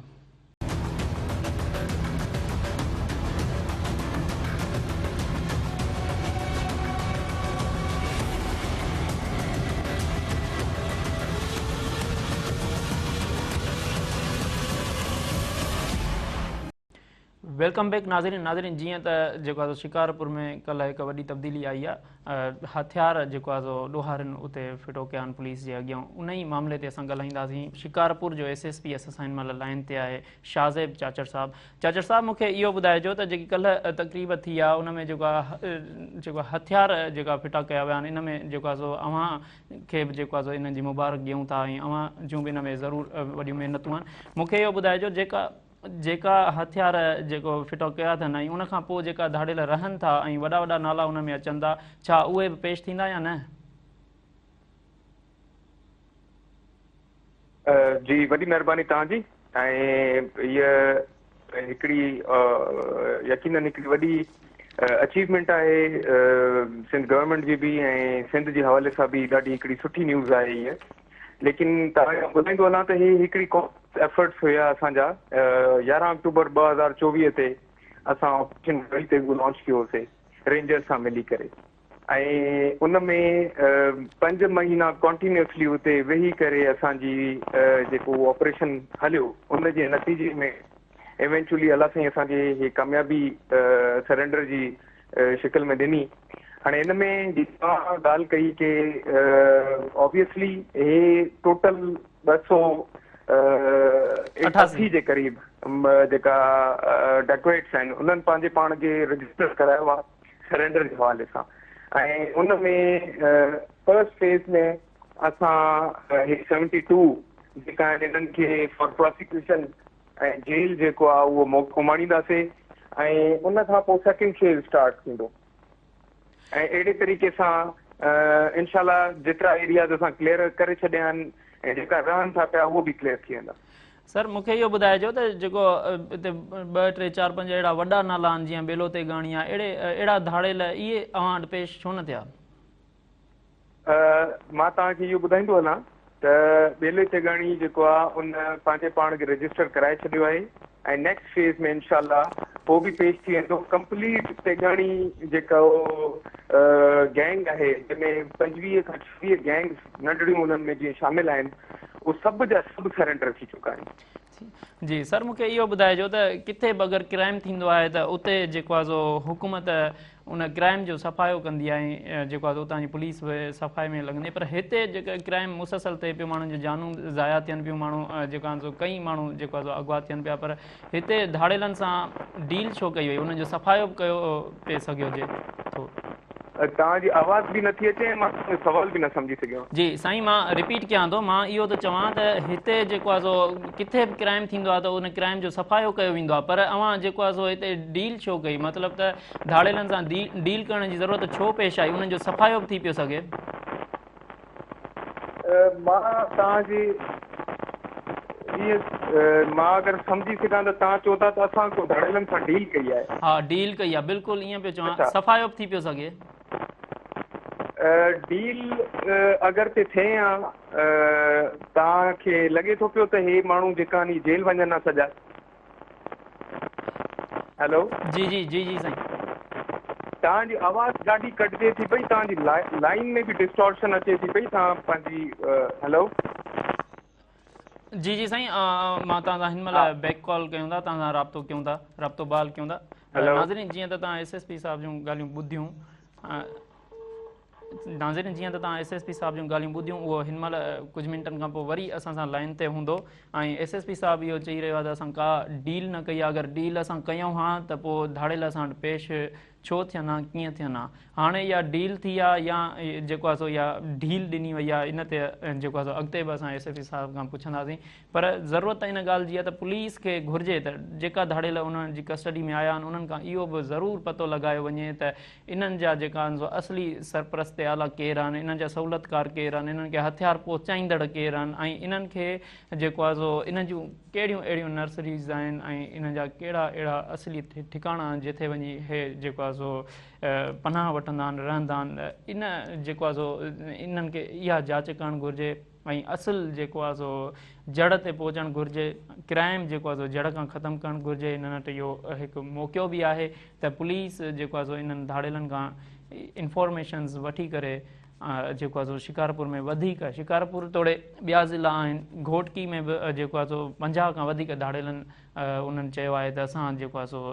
Welcome back ناظرين ناظرين جيئن ته جيڪو آهي شڪارپور ۾ ڪلهه هڪ وڏي تبديلي آئي آهي هٿيار جيڪو آهي سو ڏوهارين اتي ڦٽو ڪيا آهن پوليس جي اڳيان ان ئي معاملي تي اسان ڳالهائينداسين شڪارپور جو ايس ايس پي اسان سان هن مهل لائين تي آهي شاهزيب چاچڙ صاحب چاچڙ صاحب مون کي اهو ٻڌائجو ته جيڪي ڪلهه تقريب ٿي آهي ان ۾ جيڪو آهي جيڪو هٿيار جيڪا ڦٽا ڪيا ويا آهن ان ۾ جيڪو آهي سو اوهان کي به جيڪو آهي سو انهن جي مبارڪ ڏيون ٿا ۽ اوهان جون به ان ۾ ضرور وڏيون محنتون آهن مون کي اهو ٻڌائجو جيڪا جيڪا هٿيار جيڪو ڦٽا ڪيا اٿن ۽ ان کان پوء جيڪا ڌاڙيل رهن ٿا ۽ وڏا وڏا نالا ان ۾ اچن ٿا ڇا اهي به پيش ٿيندا يا نه؟ جي وڏي مهرباني توهان جي ۽ هيء هڪڙي يقينن هڪڙي وڏي اچيومينٽ آهي سنڌ گورنمينٽ جي به ۽ سنڌ جي حوالي سان به ڏاڍي هڪڙي سٺي نيوز آهي هيء ليڪن توهان کي ٻڌائيندو هلان ته هي هڪڙي ايفرٽس هيا اسان جا 11 آڪٽوبر 2024 تي اسان آپريشن گهڙي تي لانچ ڪيو هوسي رينجرز سان ملي ڪري ۽ ان ۾ پنج مهينا ڪنٽينيوسلي اتي ويهي ڪري اسان جي جيڪو آپريشن هليو ان جي نتيجي ۾ ايونچولي الله سائين اسان کي هي ڪاميابي سرينڊر جي شڪل ۾ ڏني هاڻي ان ۾ جي توهان ڳالهه ڪئي ڪي آبويسلي هي ٽوٽل 288 جي قريب جيڪا ڊڪويٽس آهن انهن پنهنجي پاڻ کي رجسٽر ڪرايو آهي سرينڊر جي حوالي سان ۽ ان ۾ فرسٽ فيز ۾ اسان هي سيونٽي ٽو جيڪا آهن انهن کي فار پراسيڪيوشن ۽ جيل جيڪو آهي اهو اماڻينداسي ۽ ان کان پوء سيڪنڊ فيز اسٽارٽ ٿيندو ۽ اهڙي طريقي سان انشاء الله جيترا ايرياز اسان ڪليئر ڪري ڇڏيا آهن ۽ جيڪا رهن ٿا پيا اهو به ڪليئر ٿي ويندا. سر مون کي اهو ٻڌائجو ته جيڪو هتي ٻه ٽي چار پنج اهڙا وڏا نالا آهن جيئن ٻيلو تيغاڻي آهي اهڙي اهڙا ڌاڙيل اهي اوهان وٽ پيش ڇو نه ٿيا؟ مان توهان کي اهو ٻڌائيندو هلان ته ٻيلي تيغاڻي جيڪو آهي ان پنهنجي پاڻ کي رجسٽر ڪرائي ڇڏيو آهي ۽ نيڪسٽ فيز ۾ انشاء الله هو به پيش ٿي ويندو ڪمپليٽ تيغاڻي جيڪو گينگ آهي جنهن ۾ 25 کان 26 گينگز ننڍڙيون انهن ۾ جيئن شامل آهن اهي سڀ جا سڀ سرينڊر ٿي چڪا آهن. جي سر مون کي اهو ٻڌائجو ته ڪٿي به اگر ڪرائم ٿيندو آهي ته اتي جيڪو آهي سو حڪومت ان ڪرائم جو صفايو ڪندي آهي ۽ جيڪو آهي سو اتان جي پوليس به صفائي ۾ لڳندي پر هتي جيڪا ڪرائم مسلسل ٿئي پيو ماڻهن جون جانون ضايع ٿين پيون ماڻهو جيڪو آهي سو ڪئي ماڻهو جيڪو آهي سو اغوا ٿين پيا پر هتي ڌاڙيلن سان ڊيل ڇو ڪئي وئي انهن جو صفايو به ڪيو پئي سگهيو جي ٿو. توهان جي آواز به نٿي اچي ۽ مان توهان جو سوال به نه سمجهي سگهيو آهيان. جي سائين مان رپيٽ ڪيان ٿو مان اهو ٿو چوان ته هتي جيڪو آهي سو ڪٿي به ڪرائم ٿيندو آهي ته ان ڪرائم جو صفايو ڪيو ويندو آهي پر اوهان جيڪو آهي سو هتي ڊيل ڇو ڪئي مطلب ته ڌاڙيلن سان ڊيل ڪرڻ جي ضرورت ڇو پيش آئي انهن جو صفايو به ٿي پيو سگهي. مان توهان جي ائين مان اگر سمجهي سگهان ته توهان چئو ٿا ته اسان ڪو ڌاڙيلن سان ڊيل ڪئي آهي. ها ڊيل ڪئي آهي بلڪل ائين پيو چوان صفايو به ٿي پيو سگهي. ڊيل اگر تي ٿئي ها توهان کي لڳي ٿو پيو ته هي ماڻهو جيڪا آهن جيل وڃن ها سڄا. هيلو. جي جي جي جي سائين. توهان جي آواز ڏاڍي ڪٽجي ٿي پئي توهان جي لائين ۾ به ڊسٽارشن اچي ٿي پئي توهان پنهنجي هيلو. جي جي سائين مان توهان سان هن مهل بيڪ ڪال ڪيون ٿا توهان سان رابطو ڪيون ٿا رابطو بحال ڪيون ٿا ناظرين جيئن ته توهان ايس ايس پي صاحب جون ڳالهيون ٻڌيون ناظرين جيئن ته توهان ايس ايس پي صاحب جون ڳالهيون ٻڌيون اهو هن مهل ڪجهه منٽن کان پوء وري اسان سان لائين تي هوندو ۽ ايس ايس پي صاحب اهو چئي رهيو آهي ته اسان ڪا ڊيل نه ڪئي آهي اگر ڊيل اسان ڪيون ها ته پوء ڌاڙيل اسان وٽ پيش ڇو ٿين ها ڪيئن ٿين ها هاڻي اها ڊيل ٿي آهي يا جيڪو آهي سو اها ڍيل ڏني وئي آهي ان تي جيڪو آهي سو اڳتي به اسان ايس ايس پي صاحب کان پڇنداسين پر ضرورت ان ڳالهه جي آهي ته پوليس کي گهرجي ته جيڪا ڌاڙيل انهن جي ڪسٽڊي ۾ آيا آهن انهن کان اهو به ضرور پتو لڳايو وڃي ته انهن جا جيڪا آهن سو اصلي سرپرست اعليٰ ڪير آهن انهن جا سهولتڪار ڪير آهن انهن کي هٿيار پهچائيندڙ ڪير آهن ۽ انهن کي جيڪو آهي سو انهن جون ڪهڙيون اهڙيون نرسريز آهن ۽ انهن جا ڪهڙا اهڙا اصلي ٺڪاڻا آهن جتي وڃي هي جيڪو آهي سو پناهه وٺندا آهن رهندا آهن ان جيڪو آهي سو انهن کي اها جاچ ڪرڻ گهرجي. ۽ اصل جيڪو آهي سو جڙ تي پهچڻ گهرجي ڪرائم جيڪو آهي سو جڙ کان ختم ڪرڻ گهرجي انهن وٽ اهو هڪ موقعو به آهي ته پوليس جيڪو آهي سو انهن ڌاڙيلن کان انفارميشنز وٺي ڪري جيڪو آهي سو شڪارپور ۾ وڌيڪ شڪارپور توڙي ٻيا ضلعا آهن گهوٽڪي ۾ به جيڪو آهي سو 50 کان وڌيڪ ڌاڙيلن انهن چيو آهي ته اسان جيڪو آهي سو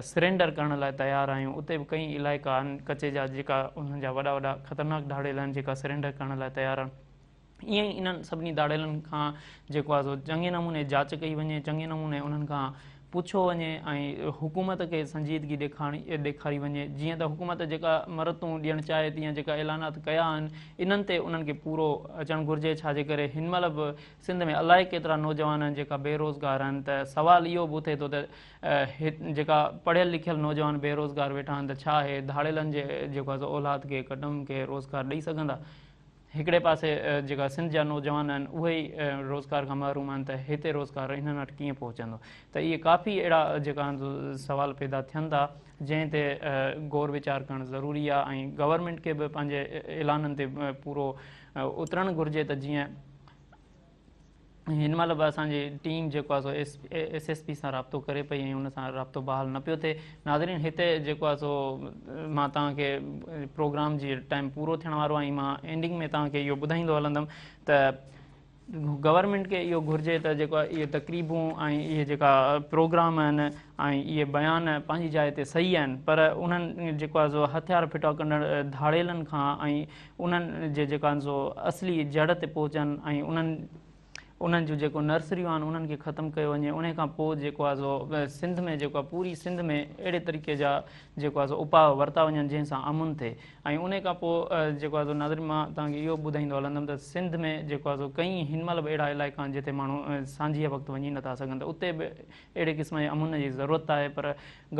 سرينڊر ڪرڻ لاء تيار آهيون اتي به ڪئين علائقا آهن ڪچي جا جيڪا انهن جا وڏا وڏا خطرناڪ ڌاڙيل آهن جيڪا سرينڊر ڪرڻ لاء تيار آهن ائين ئي انهن سڀني ڌاڙيلن کان جيڪو آهي سو چڱي نموني جاچ ڪئي وڃي چڱي نموني انهن کان پڇيو وڃي ۽ حڪومت کي سنجيدگي ڏيکاري وڃي جيئن ته حڪومت جيڪا مرتون ڏيڻ چاهي ٿي يا جيڪا اعلانات ڪيا آهن انهن تي انهن کي پورو اچڻ گهرجي ڇا جي ڪري هن مهل به سنڌ ۾ الائي ڪيترا نوجوان آهن جيڪا بيروزگار آهن ته سوال اهو به اٿي ٿو ته جيڪا پڙهيل لکيل نوجوان بيروزگار ويٺا آهن ته ڇا اهي ڌاڙيلن جي جيڪو آهي سو اولاد کي ڪٽنب کي روزگار ڏئي سگهندا؟ هڪڙي پاسي جيڪا سنڌ جا نوجوان آهن اهي ئي روزگار کان محروم آهن ته هتي روزگار انهن وٽ ڪيئن پهچندو ته اهي ڪافي اهڙا جيڪا آهن سوال پيدا ٿين ٿا جنهن تي غور ويچار ڪرڻ ضروري آهي ۽ گورنمينٽ کي به پنهنجي اعلانن تي پورو اترڻ گهرجي ته جيئن هن مهل به اسان جي ٽيم جيڪو آهي سو ايس ايس پي سان رابطو ڪري پئي ۽ ان سان رابطو بحال نه پيو ٿئي ناظرين هتي جيڪو آهي سو مان توهان کي پروگرام جي ٽائيم پورو ٿيڻ وارو آهي ۽ مان اينڊنگ ۾ توهان کي اهو ٻڌائيندو هلندم ته گورنمينٽ کي اهو گهرجي ته جيڪو آهي اهي تقريبون ۽ اهي جيڪا پروگرام آهن ۽ اهي بيان پنهنجي جاء تي صحيح آهن پر انهن جيڪو آهي سو هٿيار ڦٽا ڪندڙ ڌاڙيلن کان ۽ انهن جي جيڪا سو اصلي جڙ تي پهچن ۽ انهن انهن جون جيڪو نرسريون آهن انهن کي ختم ڪيو وڃي انهي کان پوء جيڪو آهي سو سنڌ ۾ جيڪو آهي پوري سنڌ ۾ اهڙي طريقي جا جيڪو آهي سو اپاء ورتا وڃن جنهن سان امن ٿئي ۽ انهي کان پوء جيڪو آهي سو ناظرين مان توهان کي اهو ٻڌائيندو هلندم ته سنڌ ۾ جيڪو آهي سو ڪئين هن مهل به اهڙا علائقا آهن جتي ماڻهو سانجهيء وقت وڃي نٿا سگهن ته اتي به اهڙي قسم جي امن جي ضرورت آهي پر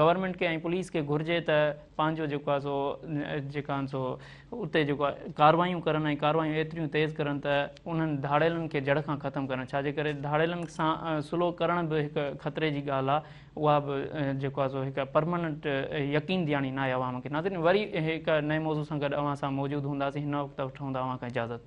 گورنمينٽ کي ۽ پوليس کي گهرجي ته پنهنجو جيڪو آهي سو جيڪا آهن سو اتي جيڪو آهي ڪاروايون ڪرن ۽ ڪاروايون ايتريون تيز ڪرن ته انهن ڌاڙيلن کي جڙ کان ختم ڪرن ڇا جي ڪري ڌاڙيلن سان صلح ڪرڻ به هڪ خطري جي ڳالهه آهي اها به جيڪو آهي سو هڪ پرماننٽ يقين دهاني ناهي عوام کي ناظرين وري هڪ نئين موضوع سان گڏ اوهان سان موجود هونداسين هن وقت وٺون ٿا اوهان کان اجازت.